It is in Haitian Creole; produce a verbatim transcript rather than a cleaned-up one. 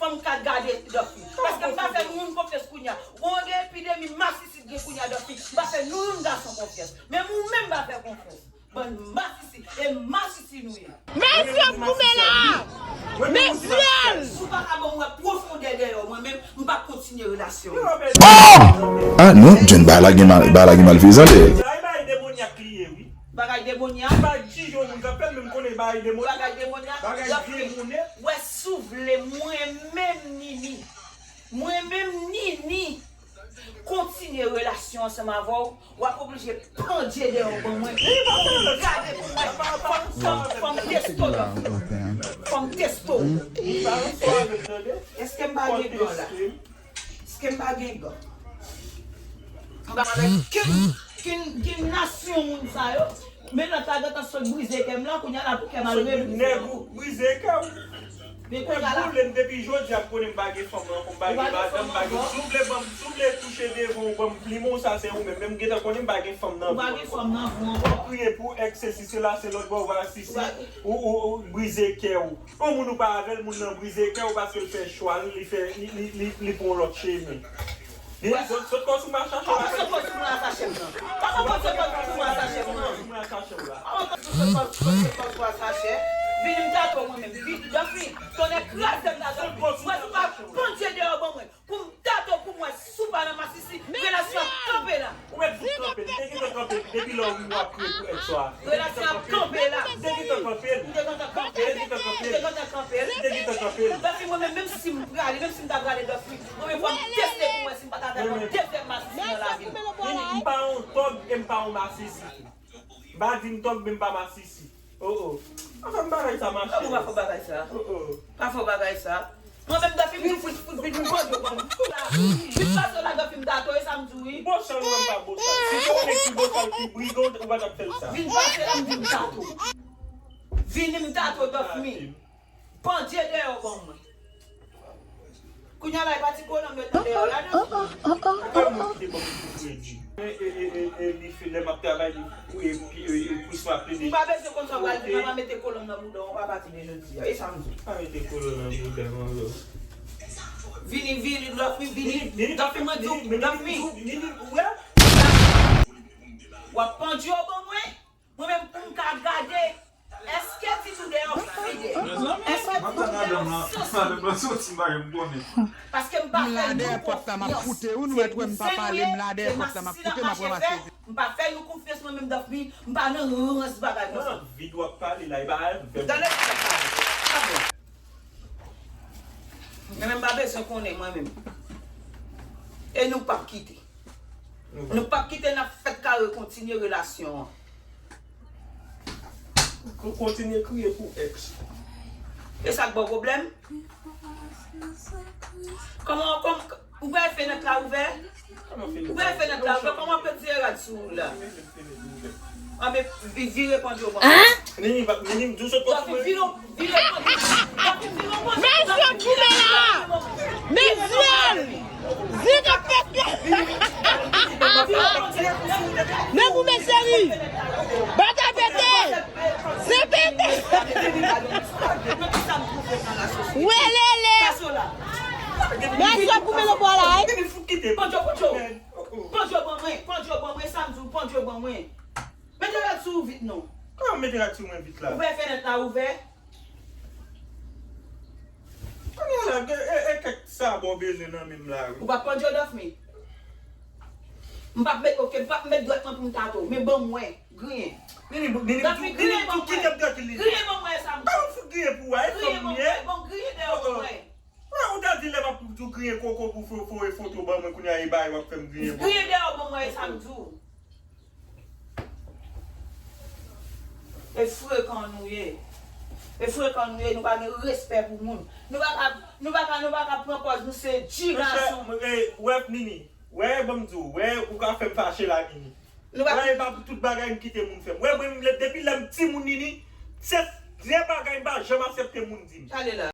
Mwen ka gade Dòfi. Paske m pa fè moun konfyans kounye a. Ou gen epidemi masisi gen kounye a Dòfi. M pa fè nou youn gason konfyans. Menm ou menm m pa fè konfyans. Bann masisi. E masisi nou ye. Mezye ap goumen la! Mezye! Si w pa ka ban mwen pwofondè dèyè w, mwen menm, m p ap kontinye relasyon an. Oh! Ah non, John, bagay la gen mal, bagay la gen malfezan dèyè l. Bagay demonyak li ye wi. Bagay demonyak. Bagay ti jòn moun k ap fè l, men m konnen bagay demonyak. Bagay demonyak. Bagay vye moun nèt. Wè si w vle mwen menm Nini. Mwen menm Nini. Kontinye relasyon ansanm avè w, w ap oblije pandye dèyè w ban mwen. Pou m gade pou mwen. Fò m, fò m, fò m teste w. Fò m teste w. Èske m pa gen gan la? Èske m pa gen gan? M pa wè ki, ki, ki nasyon moun sa yo. Men lòt la gentan sot brize kè m la, kounye a la pou kè m al rebrize. Nèg ou brize kè w. Mwen boule m depi jodi a m konnen m pa gen fanm nan ankò, m pa gen madanm, m pa gen, si w vle ban m, si w vle kouche devan w ban m plimen w sa se ou menm, men m gentan konnen m pa gen fanm nan ankò. Ou pa gen fanm nan ankò. W ap kriye pou èks sesi sela se lòt bò w pa sisi, ou, ou, ou brize kè w. Yon moun ou pa avè l, moun nan brize kè w paske l fè chwa l, li fè, li, li, li, li pran yon lòt chemen. Vini sot, sot kò sou mwen al chache w la. Pa sot kò sou mwen al chache m nan. Pa sot kò sou mwen al chache m nan. Pa sot kò sou mwen al chache m la. Pa sot kò sou mwen al chache. Vini m tate w mwen menm. Vini, Dòfi, tonnè kraze m tate w. Mwen si w pa pandye deyò ban mwen. Pou m tate w pou m wè si w pa nan masisi. Relasyon ap kanpe la. Ou mèt fout kanpe l. Li te gentan kanpe depi lè w ap kriye pou èks ou a. Relasyon ap kanpe la. Li te gentan kanpe l. Li te gentan kanpe l. Li te gentan kanpe l. Li te gentan kanpe l. Dòfi mwen menm, menm si m prale, menm si m ta prale Dòfi, mwen menm fò m teste pou m wè si m pa ta fè yon dezyèm masisi nan lavi m. Nini, m pa yon tòg e m pa yon masisi tou. M pa di m tòg men m pa masisi. Oh oh. Pa fè m bagay sa mache. Kòman w pa fè w bagay sa? Oh oh. Pa fè w bagay sa. Mwen menm Dòfi m di w fout fout vin m pandye w ban m. Vin pase w la Dòfi m tate w e sa m di w wi. Bochal mwen m pa bochal. Si te yon nèg ki bochal ki brige w ou pa t ap fè l sa. Vin pase la m di m tate w. Vini m tate w Dòfi. Pandye deyò ban mwen. Kounye a la e pa ti kolonn yo tande yo ladan. Ou pa mwen ki te ban m kou kredi. E e e e e li fè lè m ap travay li e pi e e plis m ap plede. Ou pa bezwen konn sa w pral di papa mete kolonn nan bouda w pa pati de jodi a. E sa m di w. Pa mete kolonn nan bouda m ankò. Vini vini Dòfi vini. Dòfi mwen di w Dòfi. W ap pandye w ban mwen. Mwen menm pou m ka gade, èske ti tou deyò fidèl? Èske ti tou deyò sansi? Paske m pa fè nou konfyans. Se pou se sa mache fè. M pa fè nou konfyans mwen menm Dòfi, m pa nan rans bagay konsa. Nan vid w ap pale la, e pa avè m. Gade sa k ap pase. Mwen menm m pa bezwen konnen mwen menm. E nou p ap kite. Nou p ap kite n ap fèk kare kontinye relasyon an. Ou kontinye kriye pou èks. E sa k ba w pwoblèm? Kòman kòm ou bay fenèt la ouvè? Ou bay fenèt la ouvè kòman w ap pèdi rad sou ou la? Anben vire pandye w ban mwen. Nini pa Nini m di w sot kò sou mwen. Vire pandye w ban mwen. Mezye ap goumen la! Mezye! Zik ap pete! Men goumen cheri! Batay pete! Se pete! Welele! Mezye ap goumen nan bò la wi! Pandye w pandye w. Pandye w ban mwen, pandye w ban mwen, sa m di w, pandye w ban mwen. Mete rad sou ou vit non. Kòman mete rad sou mwen vit la? Ou wè fenèt la ouvè? Kounye a la, e e kèk sabò w bezwen nan men m la wi. Ou p ap pandye w Dòfmi? M p ap met, oke, m p ap met dwèt mwen pou m tate w, men ban m wè, griyen. Nini, Nini, Dòfmi, griyen ban m wè. Griyen ban m wè sa m di. Kòman m fout griyen pou ou a? E fanm m ye? Bon, griyen deyò ban m wè. Wè, ou ta di lè m ap tou griyen koko pou fo, foye foto ban mwen, kounye a e bagay w ap fè m griyen ban mwen. Griyen deyò ban mwen, e sa m di w. E frekan nou ye. E frekan nou ye, nou pa gen respè pou moun. Nou pa ka, nou pa ka, nou pa ka pran pòz nou se dji gason. Monchè, e, wè Nini, wè ban m di w, wè ou ka fè m fache la Nini. Wè e pa pou tout bagay m kite moun fè m. Wè mwen menm depi lè m timoun Nini, se de bagay m pa janm aksepte moun di m. Gade la.